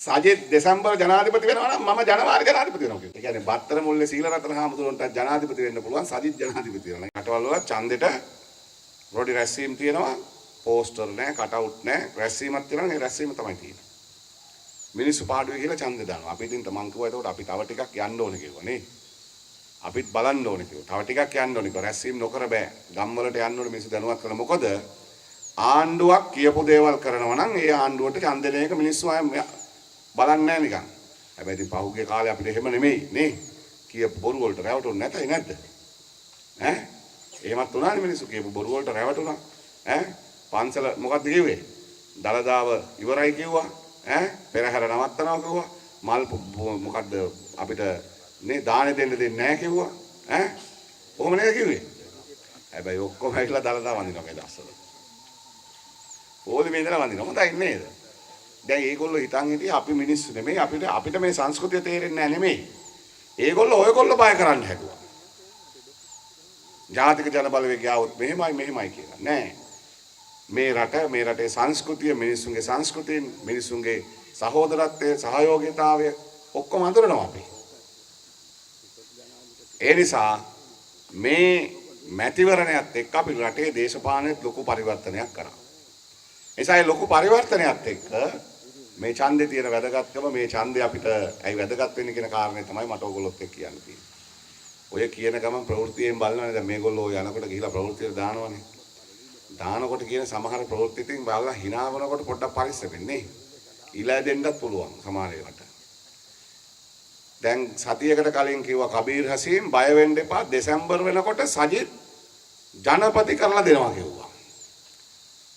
සජිත් දෙසැම්බර් ජනාධිපති වෙනවා නම් මම ජනවාරි ජනාධිපති වෙනවා කිව්වා. ඒ කියන්නේ බත්තර මුල්ලේ සීලරත්න හාමුදුරුවන්ට ජනාධිපති වෙන්න පුළුවන් සජිත් ජනාධිපති වෙනවා. රටවල් වල ඡන්දෙට රොඩි රැස්වීම් තියෙනවා, පෝස්ටර් නෑ, කටවුට් නෑ, රැස්වීමක් තියෙනවා නම් ඒ රැස්වීම තමයි තියෙන්නේ. මිනිස්සු පාඩුවේ කියලා ඡන්දෙ දානවා. අපි ඉතින් මං කිව්වා එතකොට අපි තව ටිකක් යන්න ඕනේ කිව්වා නේ. අපිත් බලන්න ඕනේ කිව්වා. තව ටිකක් යන්න ඕනේ කිව්වා. රැස්වීම් නොකර බෑ. ගම් වලට යන්න ඕනේ මිනිස්සු දැනුවත් කරලා. මොකද ආණ්ඩුවක් කියපු දේවල් කරනවා නම් ඒ ආණ්ඩුවට ඡන්දෙ දෙන එක මිනිස්සු අය බලන්නේ නැහැ නිකන්. හැබැයි ඉතින් පහුගිය කාලේ අපිට එහෙම නෙමෙයි නේ. කියපු බොරු වලට රැවටුනේ නැතයි නැද්ද? ඈ? එහෙමත් වුණානේ මිනිස්සු කියපු බොරු වලට රැවටුණා. ඈ? පන්සල මොකද්ද කිව්වේ? දලදාව ඉවරයි කිව්වා. ඈ? පෙරහැර නවත්තනවා කිව්වා. මල් මොකද්ද අපිට නේ දානෙ දෙන්න දෙන්නේ නැහැ කිව්වා. ඈ? කොහොම නේද කිව්වේ? හැබැයි ඔක්කොම ඇවිල්ලා දලදා වඳිනවා මේ දවස්වල. පොලිමේ ඉඳලා වඳිනවා. හොඳයි නේද? දැන් ඒගොල්ලෝ හිතන් හිටියේ අපි මිනිස්සු නෙමෙයි, අපිට අපිට මේ සංස්කෘතිය තේරෙන්නේ නැහැ නෙමෙයි. ඒගොල්ලෝ ඔයගොල්ලෝ බය කරන්න හැදුවා. ජාතික ජන බලවේගය ආවොත් මෙහෙමයි මෙහෙමයි කියලා. නෑ. මේ රට, මේ රටේ සංස්කෘතිය, මිනිස්සුන්ගේ සංස්කෘතිය, මිනිස්සුන්ගේ සහෝදරත්වය, සහයෝගීතාවය ඔක්කොම අඳුරනවා අපි. ඒ නිසා මේ මැතිවරණයත් එක්ක අපි රටේ දේශපාලනයේත් ලොකු පරිවර්තනයක් කරා. ඒ නිසා ඒ ලොකු පරිවර්තනයත් එක්ක මේ ඡන්දේ තියෙන වැදගත්කම, මේ ඡන්දේ අපිට ඇයි වැදගත් වෙන්නේ කියන කාරණේ තමයි මට ඕගොල්ලොත් එක්ක කියන්න තියෙන්නේ. ඔය කියන ගමන් ප්‍රවෘත්තියෙන් බලනවනේ, දැන් මේගොල්ලෝ ඔය යනකොට ගිහිලා ප්‍රවෘත්තියට දානවනේ. දානකොට කියන සමහර ප්‍රවෘත්ති ඉතින් බලලා හිනා වෙනකොට පොඩ්ඩක් පරිස්සම් වෙන්නේ. ඉලා දෙන්නත් පුළුවන් සමහර ඒවාට. දැන් සතියකට කලින් කිව්වා කබීර් හසීම් බය වෙන්න එපා, දෙසැම්බර් වෙනකොට සජිත් ජනපති කරලා දෙනවා කිව්වා.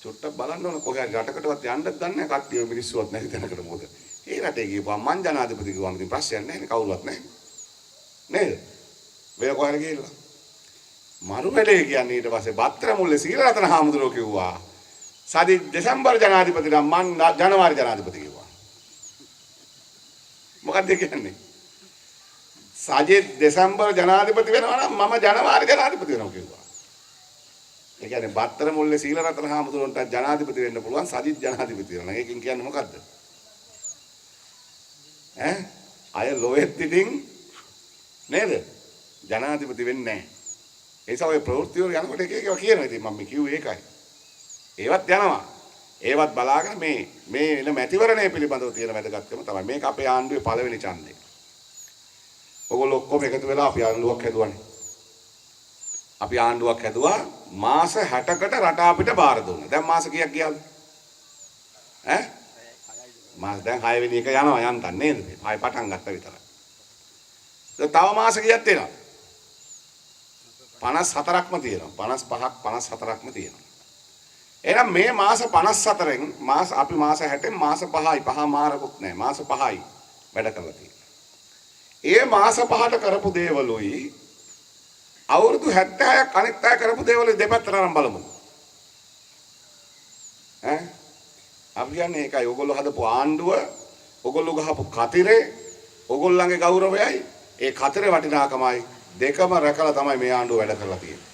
චුට්ටක් බලන්න ඕන, කොහේ හරි රටකටවත් යන්නත් දන්නේ නැහැ කට්ටිය, මිනිස්සුවත් නැති තැනකට. මොකද ඒ රටේ ගිහපුවම මං ජනාධිපති කිව්වම ඉතින් ප්‍රශ්නයක් නැහැ නේ, කවුරුවත් නැහැ නේද? වෙන කොහේ හරි ගිහිල්ලා මරු වැඩේ කියන්නේ. ඊට පස්සේ බත්තර මුල්ලේ සීලරතන හාමුදුරුවෝ කිව්වා සජිත් දෙසැම්බර් ජනාධිපති නම් මං ජනවාරි ජනාධිපති කිව්වා. මොකද්ද කියන්නේ? සජිත් දෙසැම්බර් ජනාධිපති වෙනවා නම් මම ජනවාරි ජනාධිපති වෙනවා කිව්වා. ඒ කියන්නේ බත්තර මුල්ලේ සීලරතන හාමුදුරුවන්ට ජනාධිපති වෙන්න පුළුවන් සජිත් ජනාධිපති වෙනවා නම්. ඒකෙන් කියන්නේ මොකද්ද? ඈ, අය ලොවෙත් ඉතින් නේද? ජනාධිපති වෙන්නේ නැහැ. ඒ නිසා ඔය ප්‍රවෘත්ති වල යනකොට එක එක ඒවා කියනවා. ඉතින් මම මේ කිව්වේ ඒකයි. ඒවත් යනවා. ඒවත් බලාගෙන මේ මේ එන මැතිවරණය පිළිබඳව තියෙන වැදගත්කම තමයි. මේක අපේ ආණ්ඩුවේ පළවෙනි ඡන්දය. ඔයගොල්ලෝ ඔක්කොම එකතු වෙලා අපි ආණ්ඩුවක් හැදුවානේ. අපි ආණ්ඩුවක් හැදුවා, මාස 60කට රට අපිට බාර දුන්නා. දැන් මාස කීයක් ගියාද? ඈ? මාස දැන් 6 වෙනි එක යනවා යන්තම් නේද? ආයෙ පටන් ගත්ත විතරයි. දැන් තව මාස කීයක් තියෙනවද? 54ක්ම තියෙනවා. 55ක් 54ක්ම තියෙනවා. එහෙනම් මේ මාස 54න් මාස අපි මාස 60න් මාස 5යි පහ මාරකුත් නෑ. මාස 5යි වැඩ කරලා තියෙන්නේ. ඒ මාස 5ට කරපු දේවලුයි අවුරුදු 76ක් අනිත් අය කරපු දේවලුයි දෙපැත්තට අරන් බලමු. ඈ, අපි කියන්නේ ඒකයි. ඔයගොල්ලෝ හදපු ආණ්ඩුව, ඔයගොල්ලෝ ගහපු කතිරේ, ඔයගොල්ලන්ගේ ගෞරවයයි ඒ කතිරේ වටිනාකමයි දෙකම රැකලා තමයි මේ ආණ්ඩුව වැඩ කරලා තියෙන්නේ.